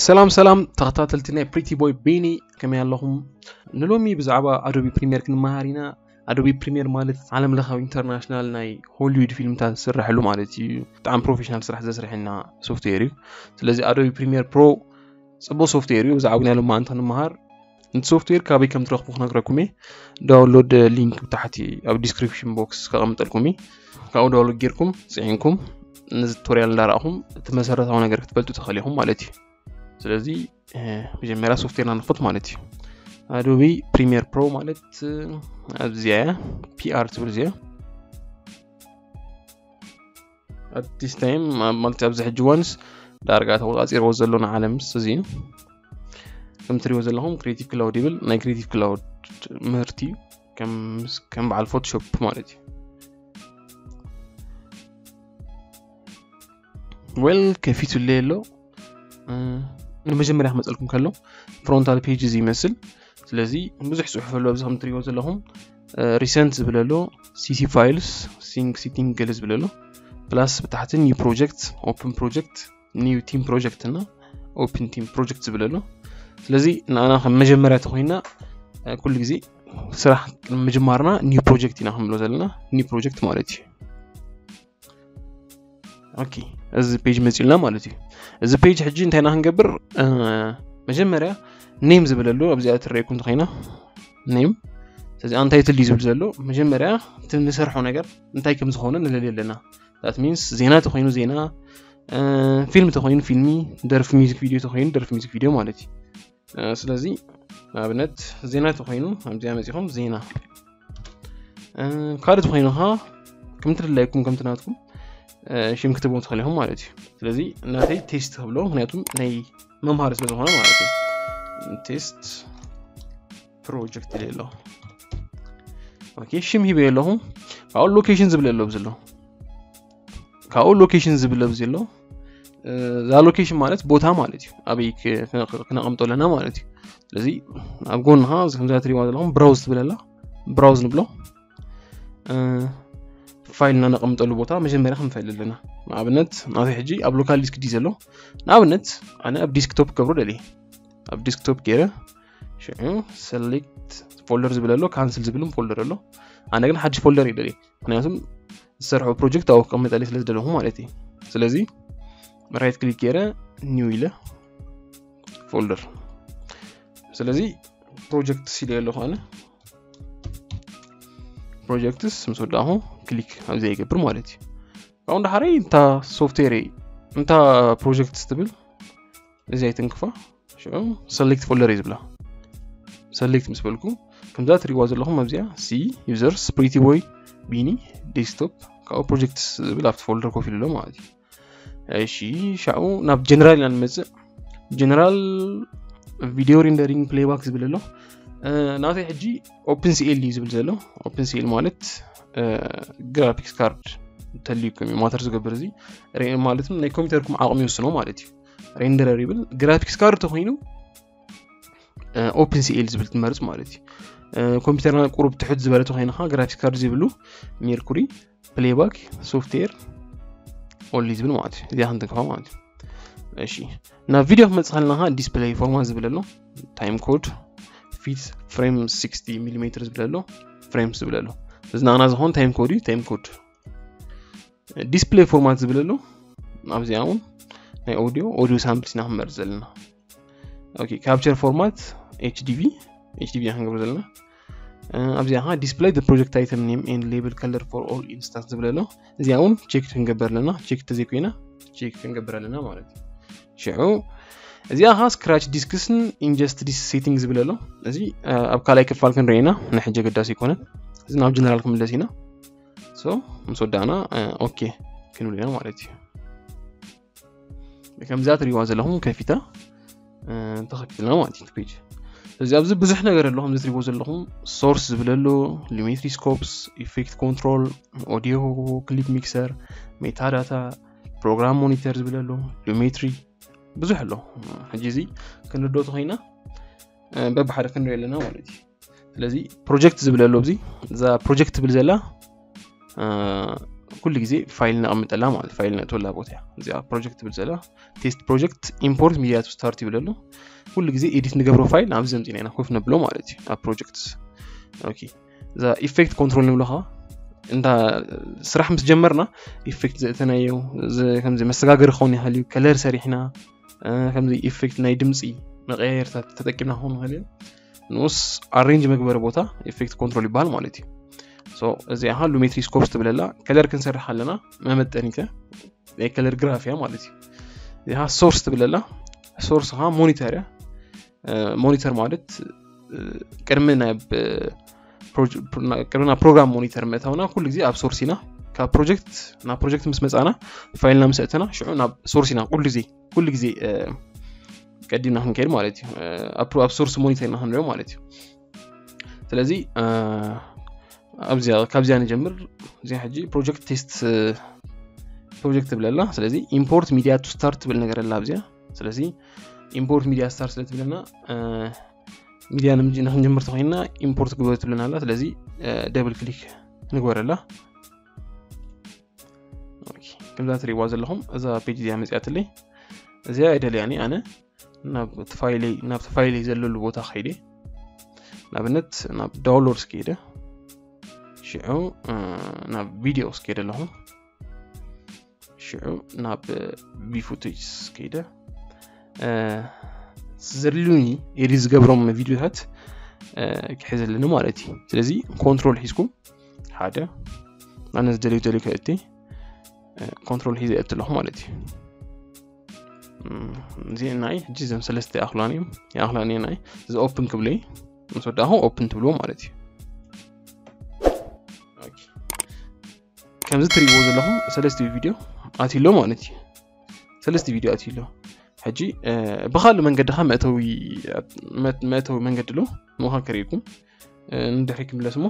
ሰላም ሰላም ተኸታተልቲ ናይ ፕሪቲ ቦይ ቢኒ፣ ከመይ ኣለኹም? ንሎሚ ብዛዕባ ኣዶቢ ፕሪሚየር ክንመሃር ኢና። ኣዶቢ ፕሪሚየር ማለት ዓለም ለኻዊ ኢንተርናሽናል ናይ ሆሊውድ ፊልምታት ዝስረሐሉ ማለት እዩ። ብጣዕሚ ፕሮፌሽናል ስራሕ ዘስርሐና ሶፍትዌር እዩ። ስለዚ ኣዶቢ ፕሪሚየር ፕሮ ጽቡቅ ሶፍትዌር እዩ። ብዛዕባ ናይ ሎማዓንቲ ክንመሃር፣ ነቲ ሶፍትዌር ካበይ ከም ትረኽቡ ክነግረኩም እየ። ዳውንሎድ ሊንክ ብታሕቲ ኣብ ዲስክሪፕሽን ቦክስ ከቐምጠልኩም እየ። ካብኡ ዳውንሎድ ጌርኩም ጽዒንኩም ነዚ ቱቶሪያል እንዳረኣኹም እቲ መሰረታዊ ነገር ክትፈልጡ ትኽእሉ ኢኹም ማለት እዩ። ስለዚ መጀመርያ ሶፍትዌርና ንኽፈት ማለት እዩ። ኣዶቢ ፕሪሚየር ፕሮ ማለት ኣብዚኣ እያ፣ ፒኣር ትብል እዚኣ። ኣት ዲስ ታይም ማለት ኣብዚ ሕጂ ዋንስ ዳርጋ ተቆጻጺርዎ ዘሎ ንዓለምስ እዚ እዩ። ከም ትሪእዎ ዘለኹም ክሬቲቭ ክላውድ ይብል። ናይ ክሬቲቭ ክላውድ ምህርቲ እዩ፣ ከም ከም በዓል ፎቶሾፕ ማለት እዩ። ዌል ከፊቱለይ ኣሎ። ንመጀመርያ ክመፀልኩም ከሎ ፍሮንታል ፔጅ እዚ ይመስል። ስለዚ ብዙሕ ፅሑፍ ኣሎ ኣብዚ ከም ትሪእዎ ዘለኹም። ሪሰንት ዝብል ኣሎ፣ ሲሲ ፋይልስ፣ ሲንክ ሲቲንግ ገለ ዝብል ኣሎ። ፕላስ ብታሕቲ ኒው ፕሮጀክት፣ ኦፕን ፕሮጀክት፣ ኒው ቲም ፕሮጀክት እና ኦፕን ቲም ፕሮጀክት ዝብል ኣሎ። ስለዚ ንኣና ከም መጀመርያ ተኮይና ኩሉ ግዜ ስራሕ ምጅማርና ኒው ፕሮጀክት ኢና ክንብሎ ዘለና፣ ኒው ፕሮጀክት ማለት እዩ። ኦኬ፣ እዚ ፔጅ መፂልና ማለት እዩ። እዚ ፔጅ ሕጂ እንታይ ኢና ክንገብር? መጀመርያ ኔም ዝብል ኣሎ፣ ኣብዚኣ ትረእየኩም ተኮይና ኔም። ስለዚ ኣንታይትል እዩ ዝብል ዘሎ። መጀመርያ እቲ ንሰርሖ ነገር እንታይ ከም ዝኾነ ንለልዮ ኣለና። ዛት ሚንስ ዜና ተኮይኑ ዜና፣ ፊልም ተኮይኑ ፊልሚ፣ ደርፊ ሚዚክ ቪድዮ ተኮይኑ ደርፊ ሚዚክ ቪድዮ ማለት እዩ። ስለዚ ንኣብነት ዜና ተኮይኑ ኣብዚኣ መፂኹም ዜና፣ ካልእ ተኮይኑ ከዓ ከምቲ ድላይኩም ከምቲ ናትኩም ሽም ክትህብዎም ትኽእሉ ኢኹም ማለት እዩ። ስለዚ ናተይ ቴስት ክብሎ፣ ምክንያቱም ናይ መምሃሪ ስለ ዝኾነ ማለት እዩ። ቴስት ፕሮጀክት ኢለ ኣለኹ። ኦኬ፣ ሽም ሂበ ኣለኹ። ካብኡ ሎኬሽን ዝብል ኣሎ ኣብዚ ኣሎ። ካብኡ ሎኬሽን ዝብል ኣብዚ ኣሎ። እዛ ሎኬሽን ማለት ቦታ ማለት እዩ፣ ኣበይ ክነቐምጦ ኣለና ማለት እዩ። ስለዚ ኣብ ጎንኻ ከምዛ ትሪእዋ ዘለኹም ብራውዝ ትብል ኣላ፣ ብራውዝ ንብሎ። ፋይልና ነቐምጠሉ ቦታ መጀመርያ ክንፈልጥ ኣለና። ንኣብነት ናተይ ሕጂ ኣብ ሎካል ዲስክ ድዩ ዘሎ? ንኣብነት ኣነ ኣብ ዲስክቶፕ ክገብሮ ደልየ። ኣብ ዲስክቶፕ ገይረ ሽዑ ሰሌክት ፎልደር ዝብል ኣሎ፣ ካንስል ዝብል ፎልደር ኣሎ። ኣነ ግን ሓድሽ ፎልደር እዩ ደልየ፣ ምክንያቱም ዝሰርሖ ፕሮጀክት ኣብኡ ክቐመጠለይ ስለ ዝደለኹ ማለት እዩ። ስለዚ ራይት ክሊክ ገይረ ኒው ኢለ ፎልደር። ስለዚ ፕሮጀክትስ ኢለ ኣለኹ ኣነ። ፕሮጀክትስ ምስ ወዳእኹ ክሊክ ኣብዚ ይገብር ማለት እዩ። ካብኡ እንዳሓረይ እንታ ሶፍትዌር እንታ ፕሮጀክትስ ትብል እዚ ኣይትንክፋ። ሽዑ ሰሌክት ፎልደር እዩ ዝብላ። ሰሌክት ምስ በልኩ ከምዛ ትሪእዋ ዘለኹም ኣብዚኣ ሲ ዩዘርስ ፕሪቲ ቦይ ቢኒ ዴስክቶፕ ካብኡ ፕሮጀክትስ ዝብል ኣብቲ ፎልደር ኮፍ ኢሉ ኣሎ ማለት እዩ። እሺ፣ ሻኡ ናብ ጀነራል ኢና ንመጽእ። ጀነራል ቪዲዮ ሬንደሪንግ ፕሌይባክ ዝብል ኣሎ። ናተይ ሕጂ ኦፕን ሲኤል እዩ ዝብል ዘሎ። ኦፕን ሲኤል ማለት ግራፊክስ ካርድ እንተልዩኩም እዩ ማተር ዝገብር። እዚ ማለትም ናይ ኮምፒውተርኩም ዓቕሚ ይወስኖ ማለት እዩ። ሬንደረር ይብል። ግራፊክስ ካርድ ተኮይኑ ኦፕን ሲኤል ዝብል ትመርጽ ማለት እዩ። ኮምፒውተርና ቁሩብ ትሑት ዝበለ ተኮይኑ ከዓ ግራፊክስ ካርድ ዘይብሉ ሜርኩሪ ፕሌይባክ ሶፍትዌር ኦንሊ ዝብል ማለት እዩ። እዚኣ ክንትንክፋ ማለት እዩ። እሺ፣ ናብ ቪድዮ ክመጽእ ከለና ከዓ ዲስፕሌይ ፎርማት ዝብል ኣሎ፣ ታይም ኮድ፣ ፊት ፍሬም ሲክስቲ ሚሊሜትር ዝብል ኣሎ፣ ፍሬምስ ዝብል ኣሎ። እዚ ንዓና ዝኾን ታይም ኮድ እዩ። ታይም ኮድ ዲስፕሌይ ፎርማት ዝብል ኣሎ። ኣብዚኣ እውን ናይ ኦዲዮ ኦዲዮ ሳምፕልስ ኢና ክንመርጽ ዘለና። ኦኬ፣ ካፕቸር ፎርማት ኤችዲቪ ኤችዲቪ ኢና ክንገብር ዘለና። ኣብዚኣ ከዓ ዲስፕሌይ ፕሮጀክት ኣይተም ኔም ኤንድ ሌብል ከለር ፎር ኦል ኢንስታንስ ዝብል ኣሎ። እዚኣ እውን ቼክ ክንገብር ኣለና። ቼክ ተዘይኮይና ቼክ ክንገብር ኣለና ማለት እዩ። ሽዑ እዚኣ ከዓ ስክራች ዲስክስን ኢንጀስት ዲስክ ሴቲንግ ዝብል ኣሎ። እዚ ኣብ ካልኣይ ክፋል ክንርኢ ኢና። ንሕጂ ኣገዳሲ ኣይኮነን። እዚ ናብ ጀነራል ክንምለስ ኢና። ሶ ምስ ወዳእና ኦኬ ክንብል ኢና ማለት እዩ። ከምዛ ትሪእዋ ዘለኹም ከፊታ ተኸፊትና ማለት እዩ ፔጅ። ስለዚ ኣብዚ ብዙሕ ነገር ኣሎ። ከምዚ ትሪእዎ ዘለኹም ሶርስ ዝብል ኣሎ፣ ሉሜትሪ ስኮፕስ፣ ኢፌክት ኮንትሮል፣ ኦዲዮ ክሊፕ ሚክሰር፣ ሜታዳታ፣ ፕሮግራም ሞኒተር ዝብል ኣሎ፣ ሉሜትሪ፣ ብዙሕ ኣሎ። ሕጂ እዚ ክንርዶ ተኾይና በብሓደ ክንሪኦ ኣለና ማለት እዩ። ስለዚ ፕሮጀክት ዝብል ኣሎ። ኣብዚ እዛ ፕሮጀክት ትብል ዘላ ኩሉ ግዜ ፋይል ነቐምጠላ ማለት ፋይል ነእትወላ ቦታ እያ። እዚኣ ፕሮጀክት ትብል ዘላ ቴስት ፕሮጀክት ኢምፖርት ሚድያ ቱ ስታርት ይብል ኣሎ። ኩሉ ግዜ ኤዲት ንገብሮ ፋይል ኣብዚ ዘምፅና ኢና ኮፍ ነብሎ ማለት እዩ። ኣብ ፕሮጀክት ኦኬ እዛ ኢፌክት ኮንትሮል ንብሎ ከዓ እንዳ ስራሕ ምስ ጀመርና ኢፌክት ዘእተናዮ ከምዚ መሰጋገሪ ክኸውን ይኽእል እዩ። ከለር ሰሪሕና ከምዚ ኢፌክት ናይ ድምፂ መቀያየርታት ተጠቂምና ክኸውን ይኽእል እዩ። ንኡስ ኣሬንጅ መግበሪ ቦታ ኢፌክት ኮንትሮል ይበሃል ማለት እዩ። እዚኣ ሉሜትሪ ስኮፕስ ትብለላ ከለር ክንሰርሕ ኣለና መመጠኒተ ናይ ከለር ግራፍ እያ ማለት እዩ። እዚኣ ሶርስ ትብለላ ሶርስ ከዓ ሞኒተር እያ። ሞኒተር ማለት ቅድሚ ናብ ቅድሚ ናብ ፕሮግራም ሞኒተር ምእታውና ኩሉ ግዜ ኣብ ሶርስ ኢና። ካብ ፕሮጀክት ናብ ፕሮጀክት ምስ መፃና ፋይልና ምስ ኣእተና ሽዑ ናብ ሶርስ ኢና ኩሉ ግዜ ኩሉ ግዜ ቀዲምና ክንከይድ ማለት እዩ። ኣብ ሶርስ ሞኒተር ኢና ክንሪኦ ማለት እዩ። ስለዚ ኣብዚኣ ካብዚኣ ንጀምር። እዚኣ ሕጂ ፕሮጀክት ቴስት ፕሮጀክት ትብለላ። ስለዚ ኢምፖርት ሚድያ ቱ ስታርት ትብል ነገር ኣላ ኣብዚኣ። ስለዚ ኢምፖርት ሚድያ ስታርት ስለ ትብለና ሚድያ ንክንጀምር ተኮይንና ኢምፖርት ግበር ትብለና ኣላ። ስለዚ ደብል ክሊክ ንግበረላ። ከምዛ ትሪእዋ ዘለኹም እዛ ፔጅ እዚኣ መፅያትለይ። እዚኣ ኣይደልያኒ ኣነ ናብቲ ፋይለይ ዘለሉ ቦታ ከይደ ንኣብነት ናብ ዳውንሎድስ ከይደ ሽዑ ናብ ቪዲዮስ ከይደ ኣለኹ ሽዑ ናብ ቪፉቴጅስ ከይደ ዘድልዩኒ ኤዲት ዝገብሮም ቪዲዮታት ክሕዘልኒ ማለት እዩ። ስለዚ ኮንትሮል ሒዝኩም ሓደ ኣነ ዝደልዩ ደልዩ ከእቲ ኮንትሮል ሒዘ እየት ኣለኹ ማለት እዩ። እዚ ናይ ሕጂ ዘም ሰለስተ ይኣኽላኒ እዮም ይኣኽላኒ ናይ እዚ ኦፕን ክብለይ ምስ ወዳኹ ኦፕን ትብልዎ ማለት እዩ። ከምዚ ትሪእዎ ዘለኹም ሰለስተ ቪድዮ ኣትሎ ማለት እዩ። ሰለስተ ቪድዮ ኣትሎ ሕጂ ብካልእ መንገዲ ካ መእተዊ መንገዲ ኣሎ ምዃን ከርእኩም ንድሕሪ ክምለስ ሞ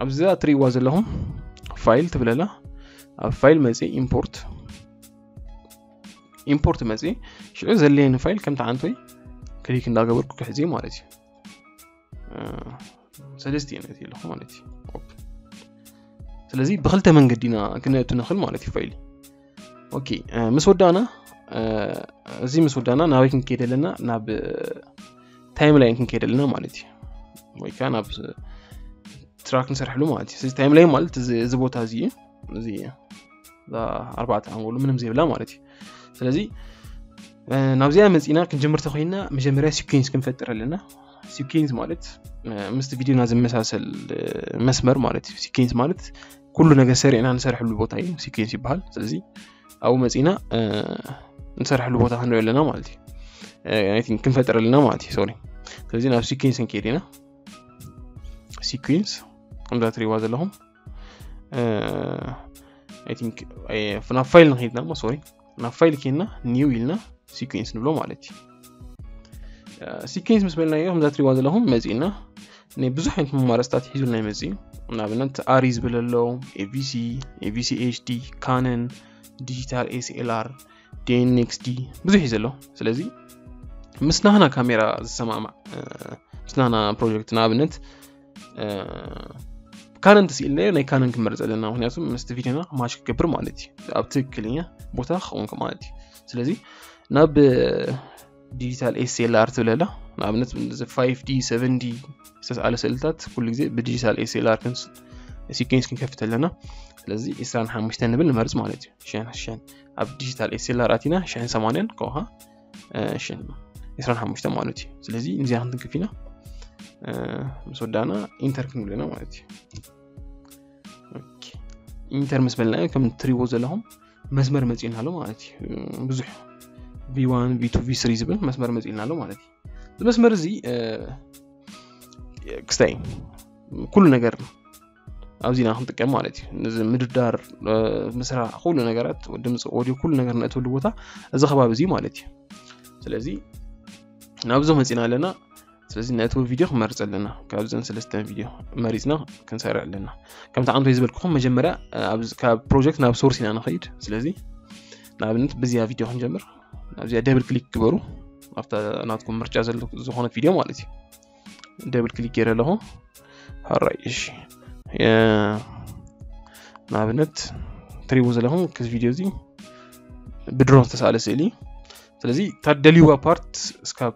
ኣብዛ ትሪእዋ ዘለኹም ፋይል ትብለላ ኣብ ፋይል መፅእ ኢምፖርት ኢምፖርት መፅእ ሽዑ ዘለየኒ ፋይል ከምቲ ዓንቶይ ክሊክ እንዳገበርኩ ክሕዜ ማለት እዩ። ሰለስተ እየን ኣለኹ ማለት እዩ። ስለዚ ብክልተ መንገዲ ኢና ክነእቱ ንኽእል ማለት እዩ ፋይል ኦኬ ምስ ወዳና እዚ ምስ ወዳና ናበይ ክንከይድ ኣለና ናብ ታይም ላይን ክንከይድ ኣለና ማለት እዩ። ወይ ከዓ ናብ ትራክ ንሰርሕሉ ማለት እዩ። ስለዚ ታይም ላይን ማለት እዚ ቦታ እዚ እዩ። እዚ ኣርባዕተ ኣንጎሉ ምንም ዘይብላ ማለት እዩ። ስለዚ ናብዚኣ መፂና ክንጀምር ተኮይና መጀመርያ ሲኩንስ ክንፈጥር ኣለና። ሲኩንስ ማለት ምስቲ ቪዲዮና ዝመሳሰል መስመር ማለት እዩ። ሲኩንስ ማለት ኩሉ ነገር ሰሪዕና ንሰርሕሉ ቦታ እዩ ሲኩንስ ይበሃል። ስለዚ ኣብኡ መፂና ንሰርሕሉ ቦታ ክንሪኦ ኣለና ማለት እዩ። ክንፈጥር ኣለና ማለት እዩ። ሶሪ ስለዚ ናብ ሲኩንስ ንከይድ ኢና። ሲኩንስ ከምዛ ትሪእዋ ዘለኹም ናብ ፋይል ንከይድና ሞ ሶሪ ናብ ፋይል ኬና ኒው ኢልና ሲኩንስ ንብሎ ማለት እዩ። ሲኩንስ ምስ በልናዮ ከምዛ ትሪእዋ ዘለኹም መፂና ናይ ብዙሕ ዓይነት መማረፅታት ሒዙልና ይመፅእ እዩ። ንኣብነት ኣሪ ዝብል ኣሎ ኤቪሲ ኤቪሲ ኤችዲ ካነን ዲጂታል ኤስኤልኣር ዲኤንኤክስዲ ብዙሕ እዩ ዘሎ። ስለዚ ምስ ናህና ካሜራ ዝሰማማዕ ምስ ናህና ፕሮጀክት ንኣብነት ካነን ተስኢልናዮ ናይ ካነን ክንመርፅ ኣለና። ምክንያቱ ምስቲ ቪድዮና ማሽ ክገብር ማለት እዩ። ኣብ ትክክለኛ ቦታ ክኸውን ማለት እዩ። ስለዚ ናብ ዲጂታል ኤስኤልኣር ትብለላ ንኣብነት ፋይቭ ዲ ሰቨን ዲ ዝተስኣለ ስእልታት ኩሉ ግዜ ብዲጂታል ኤስኤልኣር ሲኩንስ ክንከፍት ኣለና። ስለዚ ዕስራን ሓሙሽተን ንብል ንመርፅ ማለት እዩ። ሽሕን ሽሕን ኣብ ዲጂታል ኤስኤልኣር ኣቲና ሽሕን ሰማንያን ከውሃ ሽሕን ዕስራን ሓሙሽተን ማለት እዩ። ስለዚ ንዚኣ ክንትንክፍ ኢና ምስ ወዳእና ኢንተር ክንብል ኢና ማለት እዩ። ኢንተር ምስ በልናዮ ከም ትሪዎ ዘለኹም መስመር መፂእና ኣሎ ማለት እዩ። ብዙሕ ቪ ዋን ቪ ቱ ቪ ስሪ ዝብል መስመር መፂእና ኣሎ ማለት እዩ። እዚ መስመር እዚ ክስታይ ኩሉ ነገር ኣብዚና ክንጥቀም ማለት እዩ። ነዚ ምድዳር ምስራ ኩሉ ነገራት ድምፂ ኦዲዮ ኩሉ ነገር ነእትወሉ ቦታ እዚ ከባቢ እዚ ማለት እዩ። ስለዚ ናብዞ መፂና ኣለና። ስለዚ ነእትዎ ቪድዮ ክመርፅ ኣለና። ካብዘን ሰለስተን ቪድዮ መሪፅና ክንሰርዕ ኣለና። ከምቲ ዓንቶይ ዝበልኩኹም መጀመርያ ካብ ፕሮጀክት ናብ ሶርስ ኢና ንኸይድ። ስለዚ ንኣብነት ብዚያ ቪድዮ ክንጀምር ኣብዚኣ ደብል ክሊክ ግበሩ። ኣብታ ናትኩም ምርጫ ዘሎ ዝኾነት ቪድዮ ማለት እዩ። ደብል ክሊክ ገይረ ኣለኹ። ራይ እሺ፣ የ- ንኣብነት ትሪቡ ዘለኹም ክዚ ቪድዮ እዚ ብድሮን ዝተሳለ ስእሊ። ስለዚ ታደልዩዋ ፓርት እስካብ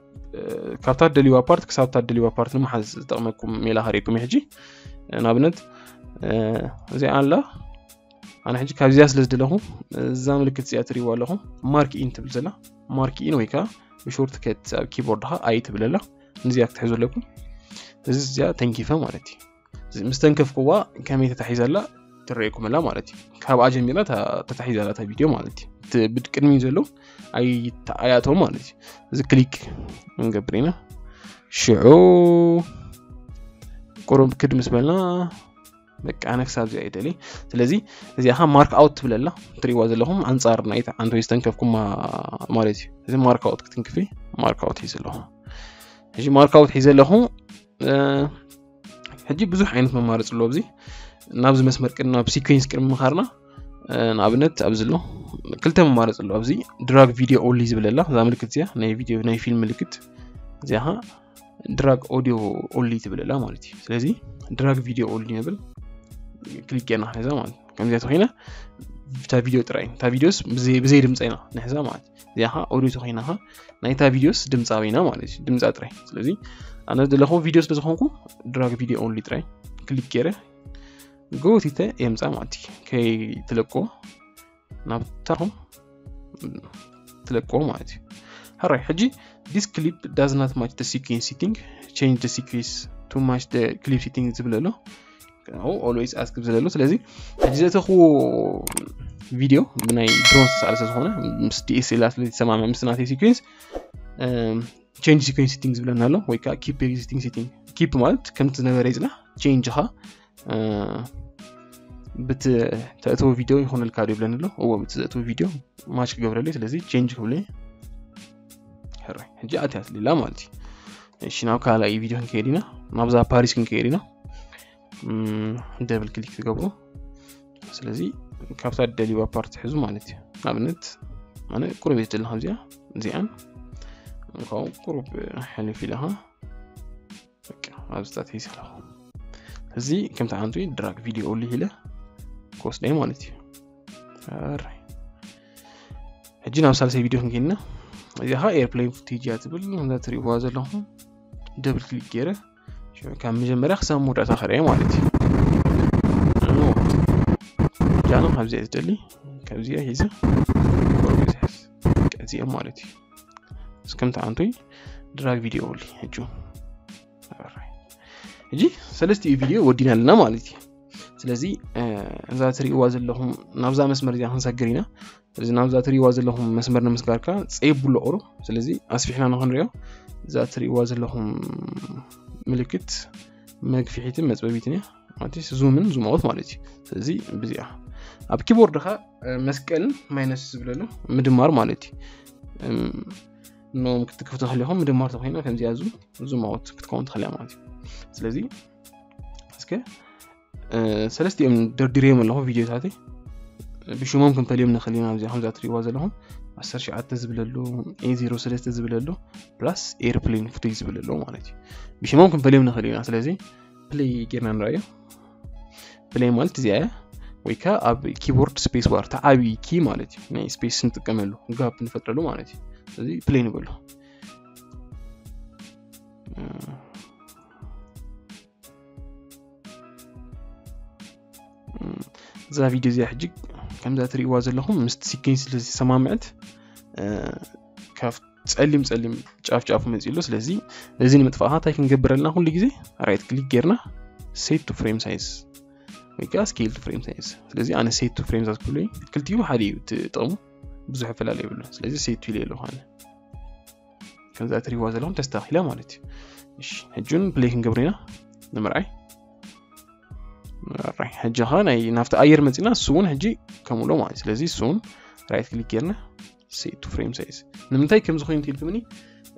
ካብታ ደልዩዋ ፓርት ክሳብ ታደልዩዋ ፓርት ንምሓዝ ዝጠቕመኩም ሜላ ከርእየኩም ሕጂ። ንኣብነት እዚኣ ኣላ። ኣነ ሕጂ ካብዚኣ ስለ ዝደለኹ እዛ ምልክት እዚኣ ትሪእዋ ኣለኹም ማርክ ኢን ትብል ዘላ ማርክ ኢን ወይ ከዓ ብሾርት ከት ኣብ ኪቦርድኻ ኣይ ትብል ኣላ። ንዚኣ ክትሕዙ ኣለኩም። እዚ እዚኣ ተንኪፈ ማለት እዩ። ምስ ተንከፍኩዋ ከመይ ተታሒዛላ ትረየኩም ኣላ ማለት እዩ። ካብኣ ጀሚራ ተታሒዛላ እታ ቪድዮ ማለት እዩ። ብቅድሚ ዘሎ ኣይኣተው ማለት እዩ። እዚ ክሊክ ንገብር ኢና። ሽዑ ቁሩብ ክድ ምስ በልና በቃ ኣነ ክሳብ እዚኣ ይደሊ። ስለዚ እዚኣ ኸ ማርክ ኣውት ትብለላ ትሪእዋ ዘለኹም ኣንጻር ናይ ኣንተ ዝተንከፍኩም ማለት እዩ። እዚ ማርክ ኣውት ክትንክፊ ማርክ ኣውት ሒዘ ኣለኹ። ሕጂ ማርክ ኣውት ሒዘ ኣለኹ። ሕጂ ብዙሕ ዓይነት መማረፂ ኣሎ ኣብዚ ናብዚ መስመር ቅድሚ ናብ ሲኩዌንስ ቅድሚ ምኻርና ንኣብነት ኣብዚ ኣሎ ክልተ መማረፂ ኣሎ። ኣብዚ ድራግ ቪድዮ ኦንሊ ዝብለላ እዛ ምልክት እዚኣ ናይ ቪድዮ ናይ ፊልም ምልክት እዚኣ ኸ ድራግ ኦዲዮ ኦንሊ ትብለላ ማለት እዩ። ስለዚ ድራግ ቪድዮ ኦንሊ ንብል ክሊክ ጌርና ክንሕዛ ማለት እዩ። ከምዚኣ ተኮይና እታ ቪድዮ ጥራይ እታ ቪድዮስ ብዘይ ድምፂ ኢና ንሕዛ ማለት እዩ። እዚኣ ከዓ ኦዲዮ ተኮይና ከዓ ናይታ ቪድዮስ ድምፃ በይና ማለት እዩ። ድምፃ ጥራይ። ስለዚ ኣነ ዘለኹ ቪድዮ ስለ ዝኾንኩ ድራግ ቪድዮ ኦንሊ ጥራይ ክሊክ ገይረ ጎቲተ የምፃ ማለት እዩ። ከይትለቆ ናብታኹም ትለቅዎ ማለት እዩ። ሕራይ ሕጂ this clip does not match the sequence setting, change the sequence to match the clip setting ዝብል ኣሎ። Always ask ዝብል ኣሎ። ስለዚ ሕጂ ዘእተኽዎ ቪድዮ ብናይ ድሮን ዝተሳእለ ስለ ዝኾነ ምስ ዲኤስኤል ስለ ዝተሰማምዕ ምስ ናተይ ሲኩዌንስ change sequence setting ዝብለና ኣሎ ወይ ከዓ keep existing setting። Keep ማለት ከምቲ ዝነበረ ይፅናሕ፣ change ኻ ብቲ ተእተዎ ቪድዮ ይኾነልካ ዶ ይብለኒ ኣሎ። እዎ ብቲ ዘእተዎ ቪድዮ ማች ክገብረለይ። ስለዚ ቼንጅ ክብለ ሕራይ ሕጂ ኣትያ ስሊላ ማለት እዩ። እሺ ናብ ካልኣይ ቪድዮ ክንከይድ ኢና፣ ናብዛ ፓሪስ ክንከይድ ኢና። ደብል ክሊክ ትገብሩ። ስለዚ ካብታ ደሊባ ፓርቲ ሕዙ ማለት እዩ። ንኣብነት ኣነ ቁሩብ እየ ዝደሊ ከምዚኣ እዚኣን እንኳ ቁሩብ ሕልፍ ኢለኻ በቃ ኣብዚ ጣት ሒዘ ኣለኹ። እዚ ከምቲ ዓንቱ ድራግ ቪድዮ ኦንሊ ኢለ ክወስደ ማለት እዩ። ሕጂ ናብ ሳልሳይ ቪድዮ ክንከይድና እዚኣ ኸዓ ኤርፕሌን ፉቴጅ እያ ትብል። ከምዛ ትሪእዋ ዘለኹም ደብል ክሊክ ገይረ ካብ መጀመርያ ክሳብ መወዳእታ ከርእየ ማለት እዩ። ጃኖ ካብዚኣ ዝደሊ ካብዚኣ ሒዘ ቀዚኦም ማለት እዩ። እስከምቲ ዓንቱይ ድራግ ቪድዮ ኦንሊ ሕጂ ሕጂ ሰለስቲኡ ቪድዮ ወዲና ኣለና ማለት እዩ። ስለዚ እዛ ትሪእዋ ዘለኹም ናብዛ መስመር እዚኣ ክንሰግር ኢና። ስለዚ ናብዛ ትሪእዋ ዘለኹም መስመር ንምስጋርካ ፀይብ ብሎ ቁሩብ። ስለዚ ኣስፊሕና ንክንሪኦ እዛ ትሪእዋ ዘለኹም ምልክት መግፊሒትን መፅበቢትን እያ ማለት እዩ። ዙምን ዙም ኣውት ማለት እዩ። ስለዚ ብዚኣ ኣብ ኪቦርድኻ መስቀልን ማይነስ ዝብለሉ ምድማር ማለት እዩ። ኖም ክትክፍቶ ከሊኹም ምድማር ተኮይና ከምዚኣ ዙም ዙም ኣውት ክትከውን ትኽእል እያ ማለት እዩ። ስለዚ እስከ ሰለስቲኦም ደርዲረዮም ኣለኹ ቪድዮታተይ ብሽሞም ክንፈልዮም ንኽእል ኢና። እዚኣ ከምዛ ትሪእዋ ዘለኹም ዓሰርተ ትሽዓተ ዝብለሉ ኤ ዜሮ ሰለስተ ዝብለሉ ፕላስ ኤርፕሌን ፉቴጅ ዝብለሉ ማለት እዩ። ብሽሞም ክንፈልዮም ንኽእል ኢና። ስለዚ ፕሌይ ጌርና ንረኣዮ። ፕሌይ ማለት እዚኣ እያ ወይ ከዓ ኣብ ኪቦርድ ስፔስ ባር ተዓቢ ኪ ማለት እዩ። ናይ ስፔስ ንጥቀመሉ ጋፕ ንፈጥረሉ ማለት እዩ። ስለዚ ፕሌይ ንበሉ። እዛ ቪድዮ እዚኣ ሕጂ ከምዛ ትሪእዋ ዘለኹም ምስቲ ሲኩዌንስ ስለ ዝሰማምዐት ካብ ፀሊም ፀሊም ጫፍ ጫፉ መፂኡ ኣሎ። ስለዚ እዚ ንምጥፋእ እንታይ ክንገብር ኣለና? ኩሉ ግዜ ራይት ክሊክ ጌርና ሴት ቱ ፍሬም ሳይዝ ወይ ከዓ ስኬል ቱ ፍሬም ሳይዝ። ስለዚ ኣነ ሴት ቱ ፍሬም ሳይዝ ክብሎ ክልቲኡ ሓደ እዩ እቲ ጥቕሙ፣ ብዙሕፈላለ የብሉ። ስለዚ ሴት ቱ ኢለ ኣለኹ ኣነ። ከምዛ ትሪእዋ ዘለኹም ተስተኻኺላ ማለት እዩ። እሺ ሕጂ ውን ፕሌይ ክንገብር ኢና ንምርኣይ። ሕጂ ኸ ናይ ናብቲ ኣየር መፂና እሱ እውን ሕጂ ከምኡ ኣሎ ማለት እዩ። ስለዚ እሱ እውን ራይት ክሊክ ጌርና ሴት ቱ ፍሬም ሳይዝ ንምንታይ ከምዚ ኮይኑ ትልኩምኒ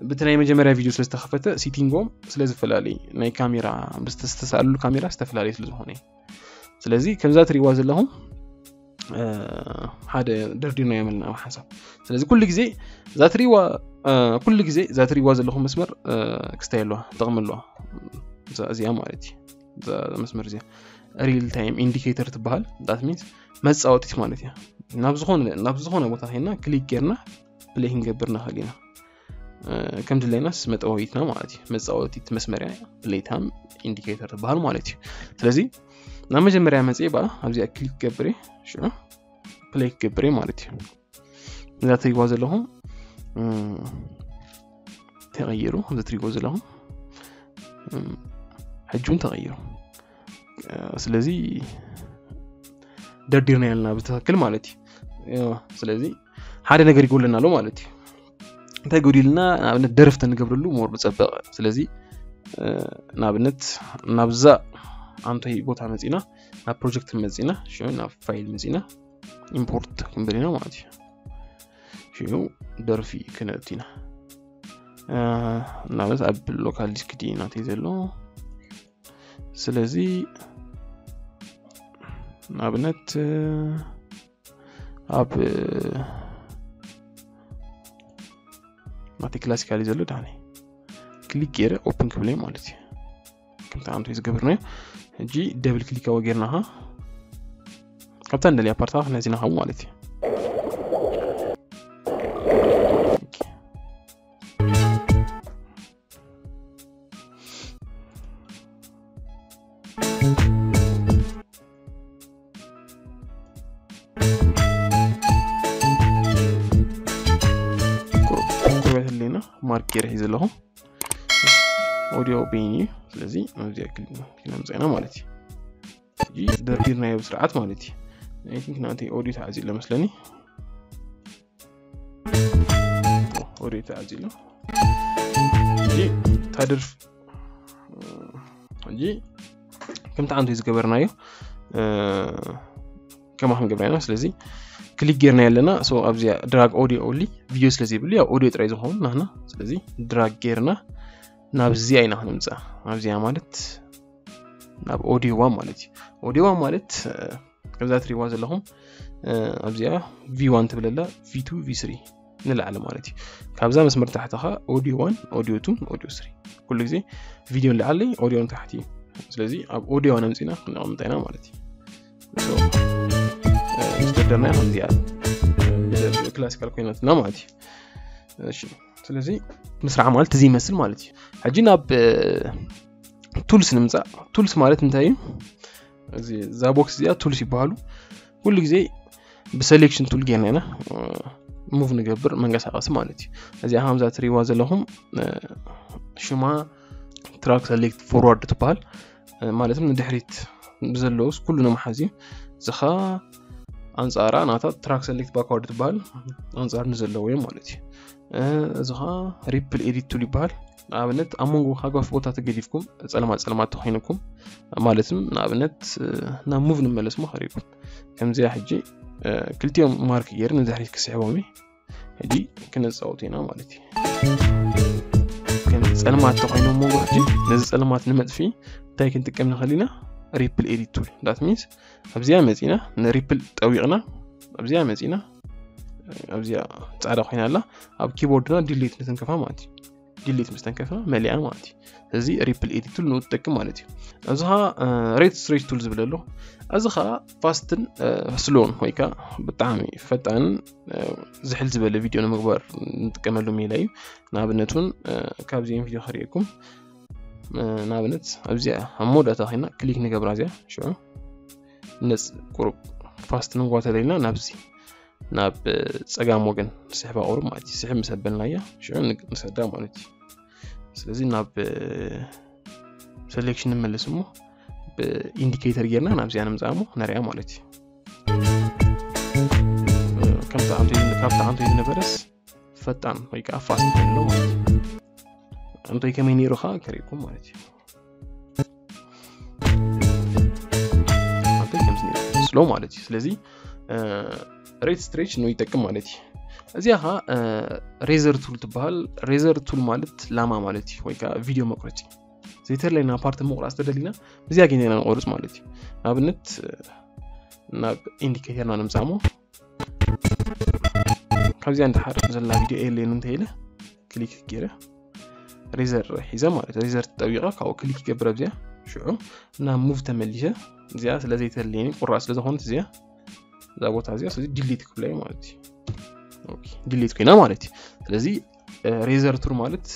ብቲ ናይ መጀመርያ ቪድዮ ስለ ዝተኸፈተ ሲቲንጎም ስለ ዝፈላለዩ ናይ ካሜራ ዝተሳኣልሉ ካሜራ ዝተፈላለየ ስለ ዝኾነ እዩ። ስለዚ ከምዛ ትሪእዋ ዘለኹም ሓደ ደርዲርና የመልና ሓንሳብ። ስለዚ ኩሉ ግዜ እዛ ትሪእዋ ኩሉ ግዜ እዛ ትሪእዋ ዘለኹም መስመር ክስታይ ኣለዋ ጥቕሚ ኣለዋ እዚኣ ማለት እዩ። መስመር እዚኣ real time indicator ትበሃል። That means መፃወቲት ማለት እያ። ናብ ዝኾነ ናብ ዝኾነ ቦታ ሄና ክሊክ ጌርና ፕሌይ ክንገብር ንኽእል ኢና። ከም ድሌናስ መጠወይትና ማለት እዩ። መፃወቲት መስመርያ ፕሌይ ታይም ኢንዲኬተር ትበሃል ማለት እዩ። ስለዚ ናብ መጀመርያ መፅእ በኣ ኣብዚኣ ክሊክ ገብር ሽዑ ፕሌይ ክገብር ማለት እዩ። እዛ ትሪጓ ዘለኹም ተቐይሩ እዚ ትሪጎ ዘለኹም ሕጁን ተቐይሩ። ስለዚ ደርዲርና ያልና ብትክክል ማለት እዩ። ስለዚ ሓደ ነገር ይጎለና ኣሎ ማለት እዩ። እንታይ ጎዲልና? ንኣብነት ደርፍ ተንገብረሉ ሞር ብፀበቐ። ስለዚ ንኣብነት ናብዛ ኣንቶይ ቦታ መፂና ናብ ፕሮጀክት መፂና ሽዑ ናብ ፋይል መፂና ኢምፖርት ክንብል ኢና ማለት እዩ። ሽዑ ደርፊ ክነእቱ ኢና። ንኣብነት ኣብ ሎካል ዲስክ ዲ ናተይ ዘሎ። ስለዚ ንኣብነት ኣብ ናተይ ክላሲካሊ ዘሎ ዳኒ ክሊክ ገይረ ኦፕን ክብለይ ማለት እዩ። ከምታ ኣንቶ ዝገብርናዮ ሕጂ ደብል ክሊክ ኣወ ጌርናኻ ካብታ እንደልያ ፓርታ ነዚና ኸው ማለት እዩ። ቁርበት ኣለና ማርክ ገይረ ሒዘ ኣለኹ። ኦዲዮ ቤን እዩ። ስለዚ ኣብዚ ክል ክነምፀና ማለት እዩ። ሕጂ ደርዲርናዮ ብስርዓት ማለት እዩ። I think ናተይ ኦዲዮ ተዓዚሎ መስለኒ። ኦዲዮ ተዓዚሎ። ሕጂ ታደርፍ ሕጂ ከምቲ ዓንቱ ዝገበርናዮ ከማ ክንገብራ ኢና። ስለዚ ክሊክ ጌርና ኣለና። ኣብዚኣ ድራግ ኦዲዮ ኦንሊ ቪዲዮ ስለ ዘይብሉ ያው ኦዲዮ ጥራይ ዝኸውን ናህና። ስለዚ ድራግ ጌርና ናብዚኣ ኢና ክንምፃ። ኣብዚኣ ማለት ናብ ኦዲዮ ዋን ማለት እዩ። ኦዲዮ ዋን ማለት ከምዛ ትሪዋ ዘለኹም ኣብዚኣ ቪ ዋን ትብለላ፣ ቪ ቱ፣ ቪ ስሪ ንላዕሊ ማለት እዩ። ካብዛ መስመር ታሕቲ ኸ ኦዲዮ ዋን፣ ኦዲዮ ቱ፣ ኦዲዮ ስሪ። ኩሉ ግዜ ቪዲዮ ንላዕሊ ኦዲዮ ንታሕቲ እዩ። ስለዚ ኣብ ኦዲዮ ዋን ኣምፂና ክንቐምጣ ኢና ማለት እዩ። ምስ ደርደርና ከምዚኣ ክላሲካል ኮይናትና ማለት እዩ። እሺ ስለዚ ምስራሕ ማለት እዚ ይመስል ማለት እዩ። ሕጂ ናብ ቱልስ ንምፃእ። ቱልስ ማለት እንታይ እዩ? እዚ እዛ ቦክስ እዚኣ ቱልስ ይበሃሉ። ኩሉ ግዜ ብሰሌክሽን ቱል ጌርና ኢና ሙቭ ንገብር መንቀሳቐሲ ማለት እዩ። እዚኣ ከምዛ ትሪዋ ዘለኹም ሽማ ትራክ ሰሌክት ፎርዋርድ ትበሃል። ማለት ንድሕሪት ብዘለውስ ኩሉ ነመሓዝ እዩ። እዚ ኸ ኣንፃራ ናታ ትራክ ሰሌክት ባክዋርድ ትበሃል ኣንፃር ንዘለዎ እዮም ማለት እዩ። እዚ ኸ ሪፕል ኤዲት ቱል ይበሃል። ንኣብነት ኣብ መንጎ ሃጓፍ ቦታ ተገዲፍኩም ፀለማት ፀለማት ተኮይንኩም ማለትም ንኣብነት ናብ ሙቭ ንመለስ ሞ ከሪኩም ከምዚኣ ሕጂ ክልቲኦም ማርክ ገይር ንድሕሪት ክስሕቦም እዩ። ሕጂ ክነፃወቱ ኢና ማለት እዩ። ከም ፀለማት ተኮይኖም ሞ ሕጂ ነዚ ፀለማት ንመጥፊ እንታይ ክንጥቀም ንኽእል ኢና? ሪፕል ኤዲት ቱል ዳት ሚንስ ኣብዚኣ መፂና ንሪፕል ጠዊቕና ኣብዚኣ መፂና ኣብዚኣ ፃዕዳ ኮይና ኣላ ኣብ ኪቦርድና ዲሊት ንትንከፋ ማለት እዩ። ዲሊት ምስ ተንከፍና መሊኣ ማለት እዩ። እዚ ሪፕል ኤዲት ቱል ንኡ ትጠቅም ማለት እዩ። እዚ ኸዓ ሬት ስትሬች ቱል ዝብል ኣሎ። እዚ ኸዓ ፋስትን ስሎን ወይ ከዓ ብጣዕሚ ፈጣንን ዝሕል ዝበለ ቪድዮ ንምግባር ንጥቀመሉ ሜላ እዩ። ንኣብነት እውን ካብዚኦም ቪድዮ ከርእየኩም ንኣብነት ኣብዚኣ ኣብ መወዳእታ ኮይና ክሊክ ንገብራ እዚኣ ሽዑ ነፅ ቁሩብ ፋስት ንጓተለይና ናብዚ ናብ ፀጋም ወገን ስሕባ ቁሩብ ማለት እዩ። ስሕብ ምስ ኣበልናያ ሽዑ ንሰዳ ማለት እዩ። ስለዚ ናብ ሰሌክሽን ንመልስ እሞ ብኢንዲኬተር ጌርና ናብዚኣ ንምፃእ እሞ ነሪኣ ማለት እዩ። ከምቲ ዓንቶ ዝነበረስ ፈጣን ወይ ከዓ ፋስት ኮይኑ ማለት እዩ። እንታይ ከመይ ነይሩ ከዓ ከርእየኩም ማለት እዩ። ስሎ ማለት እዩ። ስለዚ ሬት ስትሬች ነው ይጠቅም ማለት እዩ። እዚኣ ከዓ ሬዘር ቱል ትበሃል። ሬዘር ቱል ማለት ላማ ማለት እዩ ወይ ከዓ ቪድዮ መቁረፂ። ዘይተለና ፓርት ምቁራፅ ተደሊና እዚኣ ጌና ኢና ንቆርፅ ማለት እዩ። ንኣብነት ናብ ኢንዲኬተርና ንምፃሞ ካብዚኣ እንድሓር ዘላ ቪድዮ የለን እንተኢለ ክሊክ ገይረ ሬዘር ሒዘ ማለት ሬዘር ተጠቢቐ ካብኡ ክሊክ ይገብር ኣብዚኣ ሽዑ ናብ ሙቭ ተመሊሰ እዚኣ ስለ ዘይተልየኒ ቁራስ ስለ ዝኾነት እዚኣ እዛ ቦታ እዚኣ ስለዚ ዲሊት ክብላ ማለት እዩ። ዲሊት ኮይና ማለት እዩ። ስለዚ ሬዘር ቱል ማለት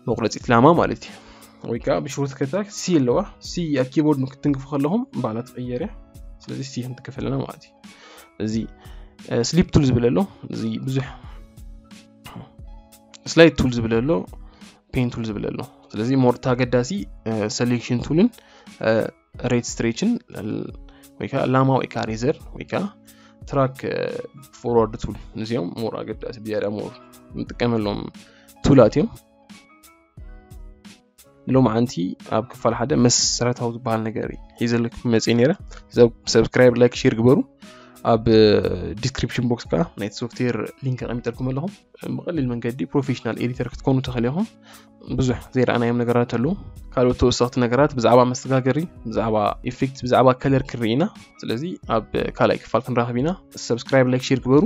መቁረፂት ላማ ማለት እዩ። ወይ ከዓ ብሽሩት ከታ ሲ ኣለዋ። ሲ ኣብ ኪቦርድ ክትንክፉ ከለኹም ባላ ትቀየር እያ። ስለዚ ሲ ክንትከፍ ኣለና ማለት እዩ። እዚ ስሊፕ ቱል ዝብል ኣሎ። እዚ ብዙሕ ስላይድ ቱል ዝብል ኣሎ፣ ፔን ቱል ዝብል ኣሎ። ስለዚ ሞር ተገዳሲ ሰሌክሽን ቱልን ሬት ስትሬችን ወይ ከዓ ላማ ወይ ከዓ ሬዘር ወይ ከዓ ትራክ ፎርዋርድ ቱል፣ እዚኦም ሞር ኣገዳሲ ብዝያዳ ሞር ንጥቀመሎም ቱላት እዮም። ሎም ዓንቲ ኣብ ክፋል ሓደ መሰረታዊ ዝበሃል ነገር ሒዘልኩም መፅእ ነረ። ሰብስክራይብ፣ ላይክ፣ ሼር ግበሩ። ኣብ ዲስክሪፕሽን ቦክስ ከዓ ናይቲ ሶፍትዌር ሊንክ ኣቐሚጠልኩም ኣለኹም። ብቐሊል መንገዲ ፕሮፌሽናል ኤዲተር ክትኮኑ ተኽእል ኢኹም። ብዙሕ ዘይረኣናዮም ነገራት ኣለዉ። ካልኦት ተወሰኽቲ ነገራት ብዛዕባ መስተጋገሪ፣ ብዛዕባ ኢፌክት፣ ብዛዕባ ከለር ክንርኢ ኢና። ስለዚ ኣብ ካልኣይ ክፋል ክንራኸብ ኢና። ሰብስክራይብ፣ ላይክ፣ ሼር ግበሩ።